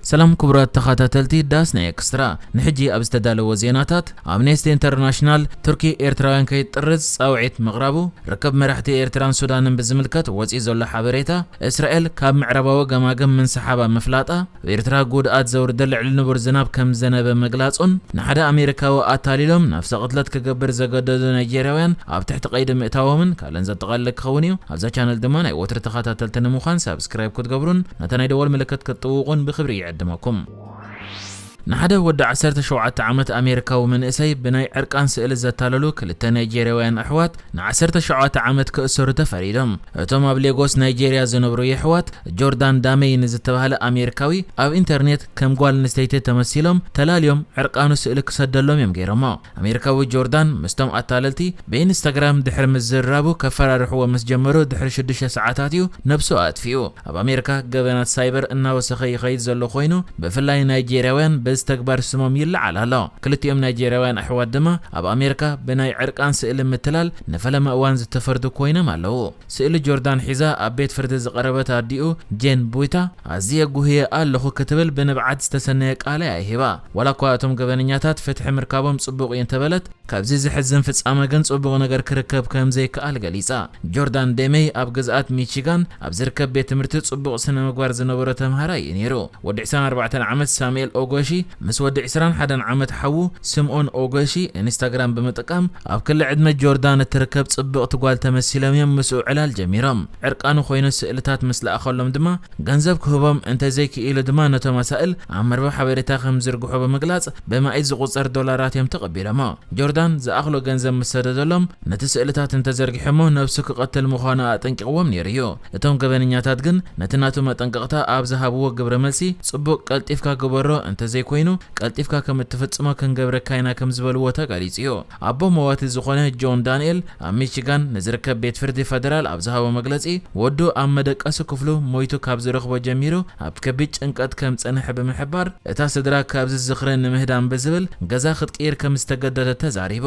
ሰላም ክቡራት ተኸታተልቲ ዳስ ናይ ኤክስትራ፣ ንሕጂ ኣብ ዝተዳለወ ዜናታት፣ ኣምነስቲ ኢንተርናሽናል ቱርኪ ኤርትራውያን ከይጥርዝ ጻውዒት ምቕራቡ፣ ርክብ መራሕቲ ኤርትራን ሱዳንን ብዝምልከት ወጺኡ ዘሎ ሓበሬታ፣ እስራኤል ካብ ምዕራባዊ ገማግም ምንስሓባ ምፍላጣ፣ ኣብ ኤርትራ ጉድኣት ዘውርደ ልዕሊ ንቡር ዝናብ ከም ዘነበ ምግላጹን፣ ንሓደ ኣሜሪካዊ ኣታሊሎም ነፍሰ ቅትለት ክገብር ዘገደዱ ናይጄርያውያን ኣብ ትሕቲ ቀይዲ ምእታዎምን ካልእን ዘጠቓልል ክኸውን እዩ። ኣብዛ ቻነል ድማ ናይ ወትሪ ተኸታተልቲ ንምዃን ሳብስክራይብ ክትገብሩን ነታ ናይ ደወል ምልክት ክትጥውቑን ብኽብሪ ይዕድመኩም። ንሓደ ወዲ ዓሰርተ ሸውዓተ ዓመት ኣሜሪካዊ መንእሰይ ብናይ ዕርቃን ስእሊ ዘታለሉ ክልተ ናይጄርያውያን ኣሕዋት ን ዓሰርተ ሸውዓተ ዓመት ክእሰሩ ተፈሪዶም። እቶም ኣብ ሌጎስ ናይጄርያ ዝነብሩ የሕዋት ጆርዳን ዳሜይ ንዝተባህለ ኣሜሪካዊ ኣብ ኢንተርኔት ከም ጓል ኣንስተይቲ ተመሲሎም ተላልዮም ዕርቃኑ ስእሊ ክሰደሎም እዮም ገይሮሞ። ኣሜሪካዊ ጆርዳን ምስቶም ኣታለልቲ ብኢንስታግራም ድሕሪ ምዝርራቡ ከፈራርሕዎ ምስ ጀመሩ ድሕሪ ሽዱሽተ ሰዓታት እዩ ነብሱ ኣጥፊኡ። ኣብ ኣሜሪካ ገበናት ሳይበር እናወሰኸ ይኸይድ ዘሎ ኮይኑ፣ ብፍላይ ናይጄርያውያን በዚ ተግባር ስሞም ይለዓል ኣሎ። ክልቲኦም ናይጄርያውያን ኣሕዋት ድማ ኣብ ኣሜሪካ ብናይ ዕርቃን ስእሊ ምትላል ንፈለማ እዋን ዝተፈርዱ ኮይኖም ኣለዉ። ስእሊ ጆርዳን ሒዛ ኣብ ቤት ፍርዲ ዝቐረበት ኣዲኡ ጄን ቡይታ፣ ኣዝየ ጉህየ ኣለኹ ክትብል ብንብዓት ዝተሰነየ ቃላ እያ ሂባ። ዋላ እኳ እቶም ገበነኛታት ፍትሒ ምርካቦም ጽቡቕ እዩ እንተበለት፣ ካብዚ ዘሕዝን ፍጻመ ግን ጽቡቕ ነገር ክርከብ ከም ዘይከኣል ገሊጻ። ጆርዳን ደሜይ ኣብ ግዝኣት ሚቺጋን ኣብ ዝርከብ ቤት ትምህርቲ ጽቡቕ ስነ ምግባር ዝነበሮ ተምሃራይ እዩ ነይሩ። ወዲ ዕስራን ኣርባዕተን ዓመት ሳሙኤል ኦጎሺ ምስ ወዲ ዕስራን ሓደን ዓመት ሓዉ ስምኦን ኦጎሺ ኢንስታግራም ብምጥቃም ኣብ ክሊ ዕድመ ጆርዳን እትርከብ ጽብቕቲ ጓል ተመሲሎም እዮም ምስኡ ዕላል ጀሚሮም። ዕርቃኑ ኮይኑ ስእልታት ምስ ለኣኸሎም ድማ ገንዘብ ክህቦም እንተዘይክኢሉ ድማ ነቶም ኣሳእል ኣብ መርበብ ሓበሬታ ከም ዝርግሑ ብምግላጽ ብማኢት ዝቑጸር ዶላራት እዮም ተቐቢሎሞ። ጆርዳን ዝኣኽሎ ገንዘብ ምስ ሰደደሎም፣ ነቲ ስእልታት እንተዘርጊሖሞ ነብሱ ክቐትል ምዃኑ ኣጠንቂቕዎም ነይሩ እዩ። እቶም ገበነኛታት ግን ነቲ ናቱ መጠንቀቕታ ኣብ ዝሃብዎ ግብረ መልሲ፣ ጽቡቕ ቀልጢፍካ ግበሮ፣ እንተዘይኮይኑ ቀልጢፍካ ከም እትፍጽሞ ክንገብረካ ኢና ከም ዝበልዎ ተገሊጹ እዩ። ኣቦ መዋቲ ዝኾነ ጆን ዳንኤል ኣብ ሚቺጋን ንዝርከብ ቤት ፍርዲ ፈደራል ኣብ ዝሃቦ መግለጺ፣ ወዱ ኣብ መደቀሲ ክፍሉ ሞይቱ ካብ ዝረኽቦ ጀሚሩ ኣብ ከቢድ ጭንቀት ከም ጸንሐ ብምሕባር፣ እታ ስድራ ካብዚ ዝኽሪ ንምህዳም ብዝብል ገዛ ክትቅይር ከም ዝተገደደት ተዛሪቡ።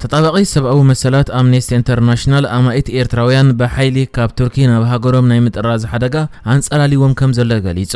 ተጣባቒ ሰብኣዊ መሰላት ኣምነስቲ ኢንተርናሽናል ኣማኢት ኤርትራውያን ብሓይሊ ካብ ቱርኪ ናብ ሃገሮም ናይ ምጥራዝ ሓደጋ ኣንጸላልይዎም ከም ዘሎ ገሊጹ።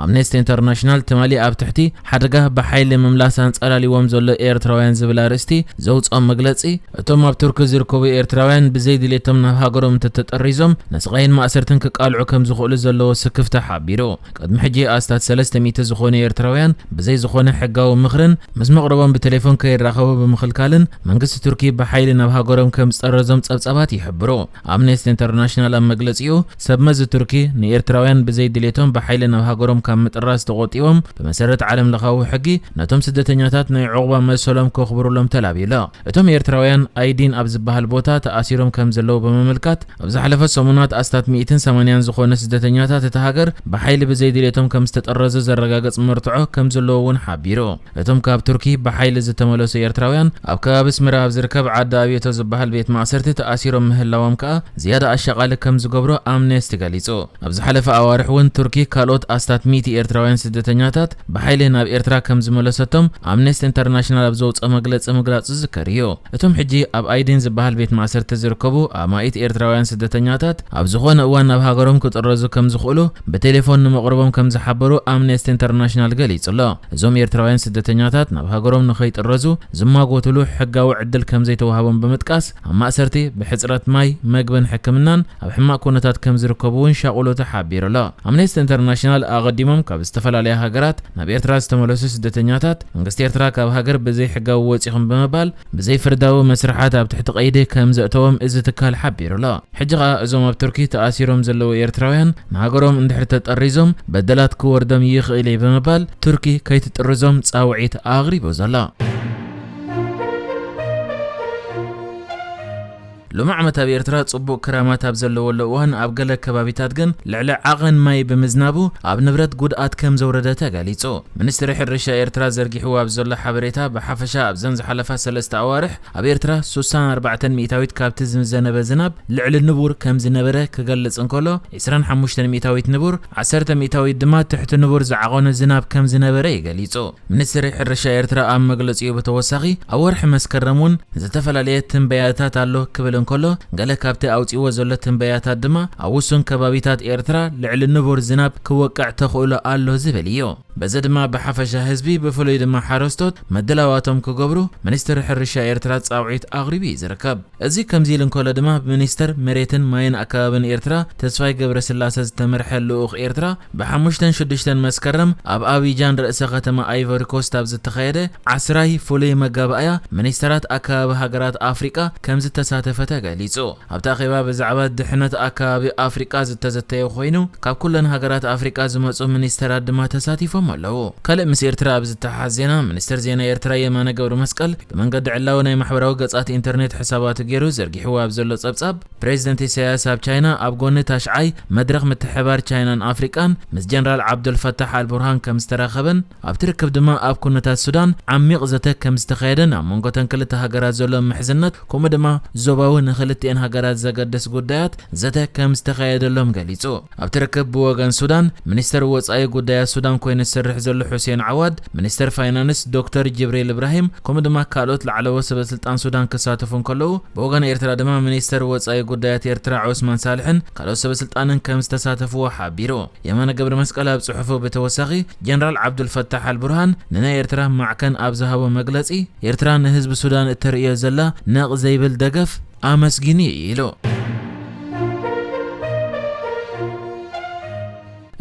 ኣምነስቲ ኢንተርናሽናል ትማሊ ኣብ ትሕቲ ሓደጋ ብሓይሊ ምምላስ ኣንጸላልይዎም ዘሎ ኤርትራውያን ዝብል ኣርእስቲ ዘውጽኦ መግለጺ፣ እቶም ኣብ ቱርኪ ዝርከቡ ኤርትራውያን ብዘይ ድሌቶም ናብ ሃገሮም እንተተጠሪዞም ንስቓይን ማእሰርትን ክቃልዑ ከም ዝኽእሉ ዘለዎ ስክፍታ ሓቢሩ። ቅድሚ ሕጂ ኣስታት ሰለስተ ሚእቲ ዝኾኑ ኤርትራውያን ብዘይ ዝኾነ ሕጋዊ ምኽርን ምስ መቕርቦም ብቴሌፎን ከይራኸቡ ብምኽልካልን መንግስቲ ቱርኪ ብሓይሊ ናብ ሃገሮም ከም ዝጠረዞም ጸብጻባት ይሕብሩ። ኣምነስቲ ኢንተርናሽናል ኣብ መግለጺኡ፣ ሰብ መዚ ቱርኪ ንኤርትራውያን ብዘይ ድሌቶም ብሓይሊ ናብ ሃገሮም ካብ ምጥራዝ ተቖጢቦም ብመሰረት ዓለም ለኻዊ ሕጊ ነቶም ስደተኛታት ናይ ዑቕባ መሰሎም ከኽብሩሎም ተላብዩ ኣሎ። እቶም ኤርትራውያን ኣይዲን ኣብ ዝበሃል ቦታ ተኣሲሮም ከም ዘለዉ ብምምልካት፣ ኣብ ዝሓለፈ ሰሙናት ኣስታት ሚእትን ሰማንያን ዝኾነ ስደተኛታት እታ ሃገር ብሓይሊ ብዘይ ድሌቶም ከም ዝተጠረዙ ዘረጋግጽ መርትዖ ከም ዘለዎ እውን ሓቢሩ። እቶም ካብ ቱርኪ ብሓይሊ ዝተመለሱ ኤርትራውያን ኣብ ከባቢ ኣስመራ ኣብ ዝርከብ ዓዲ ኣብየቶ ዝበሃል ቤት ማእሰርቲ ተኣሲሮም ምህላዎም ከኣ ዝያዳ ኣሻቓሊ ከም ዝገብሮ ኣምነስቲ ገሊጹ። ኣብ ዝሓለፈ ኣዋርሕ እውን ቱርኪ ካልኦት ኣስታት ሚእቲ ኤርትራውያን ስደተኛታት ብሓይሊ ናብ ኤርትራ ከም ዝመለሰቶም ኣምነስቲ ኢንተርናሽናል ኣብ ዘውጽኦ መግለጺ ምግላጹ ዝዝከር እዩ። እቶም ሕጂ ኣብ ኣይዲን ዝበሃል ቤት ማእሰርቲ ዝርከቡ ኣማኢት ኤርትራውያን ስደተኛታት ኣብ ዝኾነ እዋን ናብ ሃገሮም ክጥረዙ ከም ዝኽእሉ ብቴሌፎን ንመቕርቦም ከም ዝሓበሩ ኣምነስቲ ኢንተርናሽናል ገሊጹ ኣሎ። እዞም ኤርትራውያን ስደተኛታት ናብ ሃገሮም ንኸይጥረዙ ዝማጎትሉ ሕጋዊ ዕድል ከም ዘይተዋህቦም ብምጥቃስ፣ ኣብ ማእሰርቲ ብሕጽረት ማይ፣ መግብን ሕክምናን ኣብ ሕማቕ ኩነታት ከም ዝርከቡ እውን ሻቑሉ ተሓቢሩ ኣሎ። ኣምነስቲ ኢንተርናሽናል ኣቐዲሞም ካብ ዝተፈላለያ ሃገራት ናብ ኤርትራ ዝተመለሱ ስደተኛታት፣ መንግስቲ ኤርትራ ካብ ሃገር ብዘይ ሕጋዊ ወጺኹም ብምባል፣ ብዘይ ፍርዳዊ መስርሓት ኣብ ትሕቲ ቀይዲ ከም ዘእተዎም እዚ ትካል ሓቢሩ ኣሎ። ሕጂ ኸኣ እዞም ኣብ ቱርኪ ተኣሲሮም ዘለዉ ኤርትራውያን ንሃገሮም እንድሕር ተጠሪዞም በደላት ክወርዶም ይኽእል እዩ ብምባል ቱርኪ ከይትጥርዞም ጻውዒት ኣቕሪቡ ዘሎ። ሎሚ ዓመት ኣብ ኤርትራ ጽቡቕ ክራማት ኣብ ዘለወሉ እዋን፣ ኣብ ገለ ከባቢታት ግን ልዕሊ ዓቐን ማይ ብምዝናቡ ኣብ ንብረት ጉድኣት ከም ዘውረደ ተገሊጹ። ሚኒስትሪ ሕርሻ ኤርትራ ዘርጊሕዎ ኣብ ዘሎ ሓበሬታ፣ ብሓፈሻ ኣብዘን ዝሓለፋ ሰለስተ ኣዋርሕ ኣብ ኤርትራ ስሳን ኣርባዕተን ሚእታዊት ካብቲ ዝዘነበ ዝናብ ልዕሊ ንቡር ከም ዝነበረ ክገልጽ እንከሎ፣ ዕስራን ሓሙሽተን ሚእታዊት ንቡር፣ ዓሰርተ ሚእታዊት ድማ ትሕቲ ንቡር ዝዓቐኑ ዝናብ ከም ዝነበረ እዩ ገሊጹ። ሚኒስትሪ ሕርሻ ኤርትራ ኣብ መግለጺኡ ብተወሳኺ፣ ኣብ ወርሒ መስከረም እውን ዝተፈላለየ ትንበያታት ኣሎ ክብል እንከሎ፣ ገለ ካብቲ ኣውጺዎ ዘሎ ትንበያታት ድማ ኣብ ውሱን ከባቢታት ኤርትራ ልዕሊ ንቡር ዝናብ ክወቅዕ ተኽእሎ ኣሎ ዝብል እዩ። በዚ ድማ ብሓፈሻ ህዝቢ፣ ብፍሉይ ድማ ሓረስቶት መድላዋቶም ክገብሩ ሚኒስትሪ ሕርሻ ኤርትራ ጻውዒት ኣቕሪቡ እዩ ዝርከብ። እዚ ከምዚ ኢሉ እንከሎ ድማ፣ ብሚኒስተር መሬትን ማይን ኣከባብን ኤርትራ ተስፋይ ገብረስላሰ ዝተመርሐ ልኡኽ ኤርትራ፣ ብሓሙሽተን ሽዱሽተን መስከረም ኣብ ኣቢጃን ርእሰ ከተማ ኣይቮሪ ኮስት ኣብ ዝተኻየደ ዓስራይ ፍሉይ መጋባእያ ሚኒስተራት ኣከባቢ ሃገራት ኣፍሪቃ ከም ዝተሳተፈ ተገሊጹ። ኣብቲ ኣኼባ ብዛዕባ ድሕነት ኣከባቢ ኣፍሪቃ ዝተዘተየ ኮይኑ፣ ካብ ኩለን ሃገራት ኣፍሪቃ ዝመጹ ሚኒስተራት ድማ ተሳቲፎም ኣለዉ። ካልእ ምስ ኤርትራ ኣብ ዝተሓሓዝ ዜና፣ ሚኒስተር ዜና ኤርትራ የማነ ገብረ መስቀል ብመንገዲ ዕላዊ ናይ ማሕበራዊ ገጻት ኢንተርኔት ሕሳባቱ ገይሩ ዘርጊሕዎ ኣብ ዘሎ ጸብጻብ፣ ፕሬዚደንት ኢሳያስ ኣብ ቻይና ኣብ ጎኒ ታሽዓይ መድረኽ ምትሕብባር ቻይናን ኣፍሪቃን ምስ ጀነራል ዓብዱልፈታሕ ኣልቡርሃን ከም ዝተራኸበን፣ ኣብቲ ርክብ ድማ ኣብ ኩነታት ሱዳን ዓሚቕ ዘተ ከም ዝተኻየደን፣ ኣብ መንጎ እተን ክልተ ሃገራት ዘሎ ምሕዝነት፣ ከምኡ ድማ ዞባዊ ንክልቲኤን ሃገራት ዘገድስ ጉዳያት ዘተ ከም ዝተኻየደሎም ገሊጹ። ኣብቲ ርክብ ብወገን ሱዳን፣ ሚኒስተር ወጻኢ ጉዳያት ሱዳን ኮይኑ ዝሰርሕ ዘሎ ሑሴን ዓዋድ፣ ሚኒስተር ፋይናንስ ዶክተር ጅብሪል እብራሂም፣ ከምኡ ድማ ካልኦት ላዕለዎት ሰበስልጣን ሱዳን ክሳተፉ እንከለዉ፣ ብወገን ኤርትራ ድማ ሚኒስተር ወጻኢ ጉዳያት ኤርትራ ዑስማን ሳልሕን ካልኦት ሰበስልጣንን ከም ዝተሳተፍዎ ሓቢሩ። የማነ ገብረ መስቀል ኣብ ጽሑፉ ብተወሳኺ፣ ጀነራል ዓብዱልፈታሕ ኣልቡርሃን ንናይ ኤርትራ ማዕከን ኣብ ዝሃቦ መግለጺ፣ ኤርትራ ንህዝቢ ሱዳን እተርእዮ ዘላ ነቕ ዘይብል ደገፍ ኣመስጊኑ እዩ ኢሉ።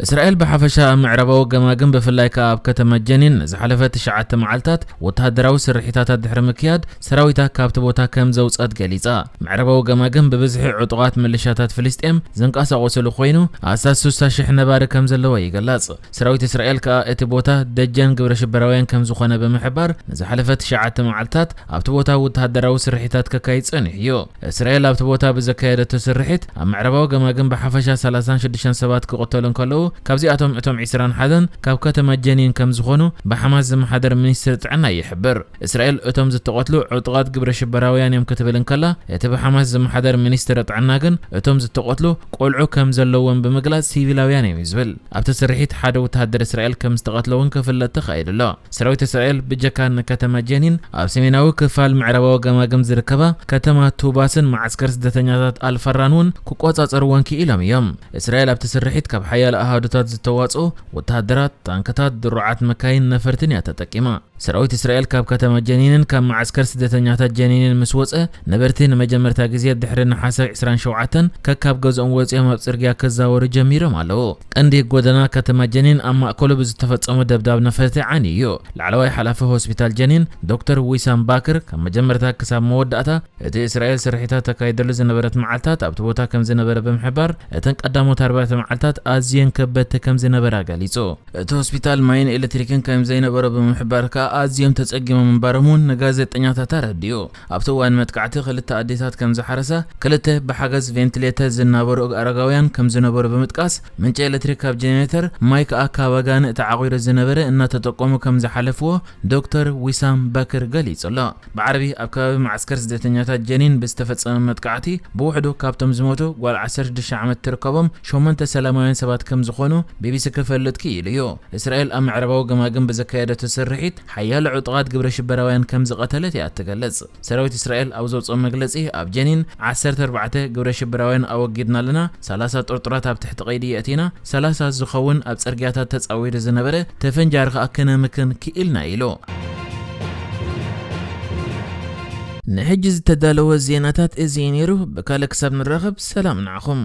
እስራኤል ብሓፈሻ ኣብ ምዕራባዊ ገማግም፣ ብፍላይ ከኣ ኣብ ከተማ ጀኒን ንዝሓለፈ ትሽዓተ መዓልታት ወተሃደራዊ ስርሒታታት ድሕሪ ምክያድ፣ ሰራዊታ ካብቲ ቦታ ከም ዘውጸት ገሊጻ። ምዕራባዊ ገማግም ብብዝሒ ዕጡቓት ምልሻታት ፍልስጤም ዝንቀሳቐስሉ ኮይኑ፣ ኣስታት ስሳ ሽሕ ነባሪ ከም ዘለዎ ይግለጽ። ሰራዊት እስራኤል ከኣ እቲ ቦታ ደጀን ግብረ ሽበራውያን ከም ዝኾነ ብምሕባር፣ ንዝሓለፈ ትሽዓተ መዓልታት ኣብቲ ቦታ ወተሃደራዊ ስርሒታት ከካይድ ጸኒሑ እዩ። እስራኤል ኣብቲ ቦታ ብዘካየደቶ ስርሒት፣ ኣብ ምዕራባዊ ገማግም ብሓፈሻ ሰላሳን ሽዱሽተን ሰባት ክቕተሉ እንከለዉ፣ ካብዚኣቶም እቶም ዕስራን ሓደን ካብ ከተማ ጀኒን ከም ዝኾኑ ብሓማስ ዝመሓደር ሚኒስትሪ ጥዕና ይሕብር። እስራኤል እቶም ዝተቐትሉ ዕጡቓት ግብረ ሽበራውያን እዮም ክትብል እንከላ፣ እቲ ብሓማስ ዝመሓደር ሚኒስትሪ ጥዕና ግን እቶም ዝተቐትሉ ቆልዑ ከም ዘለዎም ብምግላጽ ሲቪላውያን እዮም እዩ ዝብል። ኣብቲ ስርሒት ሓደ ወተሃደር እስራኤል ከም ዝተቐትለ እውን ክፍለጥ ተኻኢሉ ኣሎ። ሰራዊት እስራኤል ብጀካ ንከተማ ጀኒን፣ ኣብ ሰሜናዊ ክፋል ምዕራባዊ ገማግም ዝርከባ ከተማ ቱባስን መዓስከር ስደተኛታት ኣልፈራን እውን ክቆጻጸርወን ክኢሎም እዮም። እስራኤል ኣብቲ ስርሒት ካብ ሓያሎ ኣሃዱታት ዝተዋጽኡ ወተሃደራት፣ ታንክታት፣ ድሩዓት መካይን፣ ነፈርትን እያ ተጠቂማ። ሰራዊት እስራኤል ካብ ከተማ ጀኒንን ካብ መዓስከር ስደተኛታት ጀኒንን ምስ ወጸ፣ ነበርቲ ንመጀመርታ ግዜ ድሕሪ ነሓሰ ዕስራን ሸውዓተን ከካብ ገዝኦም ወጺኦም ኣብ ጽርግያ ክዛወሩ ጀሚሮም ኣለዉ። ቀንዲ ጎደና ከተማ ጀኒን ኣብ ማእከሉ ብዝተፈጸሙ ደብዳብ ነፈርቲ ዓንዩ እዩ። ላዕለዋይ ሓላፊ ሆስፒታል ጀኒን ዶክተር ዊሳም ባክር፣ ካብ መጀመርታ ክሳብ መወዳእታ እቲ እስራኤል ስርሒታት ተካይደሉ ዝነበረት መዓልታት ኣብቲ ቦታ ከም ዝነበረ ብምሕባር፣ እተን ቀዳሞት ኣርባዕተ መዓልታት ኣዝየን ከበድቲ ከም ዝነበራ ገሊጹ። እቲ ሆስፒታል ማይን ኤሌክትሪክን ከም ዘይነበሮ ብምሕባር ከኣ፣ ኣዝዮም ተጸጊሞም ምንባሮም እውን ንጋዜጠኛታት ኣረዲኡ። ኣብቲ እዋን መጥቃዕቲ ክልተ ኣዴታት ከም ዝሓረሳ፣ ክልተ ብሓገዝ ቬንቲሌተር ዝናበሩ ኣረጋውያን ከም ዝነበሩ ብምጥቃስ፣ ምንጪ ኤሌክትሪክ ካብ ጀነሬተር፣ ማይ ከኣ ካብ ኣጋንእ ተዓቒሩ ዝነበረ እናተጠቀሙ ከም ዝሓለፍዎ ዶክተር ዊሳም በክር ገሊጹ ኣሎ። ብዓርቢ ኣብ ከባቢ መዓስከር ስደተኛታት ጀኒን ብዝተፈጸመ መጥቃዕቲ፣ ብውሕዱ ካብቶም ዝሞቱ ጓል ዓሰርተ ሽዱሽተ ዓመት ትርከቦም ሸሞንተ ሰላማውያን ሰባት ከም ዝኾኑ ቢቢሲ ክፈልጥ ክኢሉ እዩ። እስራኤል ኣብ ምዕራባዊ ገማግም ብዘካየደቶ ስርሒት፣ ሓያሎ ዕጡቓት ግብረ ሽበራውያን ከም ዝቐተለት እያ እትገልጽ። ሰራዊት እስራኤል ኣብ ዘውጽኦ መግለጺ፣ ኣብ ጀኒን ዓሰርተ ኣርባዕተ ግብረ ሽበራውያን ኣወጊድና ኣለና፣ ሰላሳ ጥርጡራት ኣብ ትሕቲ ቀይዲ የእቲና፣ ሰላሳ ዝኸውን ኣብ ጽርግያታት ተጻዊሩ ዝነበረ ተፈንጃሪ ከኣ ክነምክን ክኢልና ኢሉ። ንሕጂ ዝተዳለወ ዜናታት እዚ እዩ ነይሩ። ብካልእ ክሳብ ንራኸብ፣ ሰላም ንዓኹም።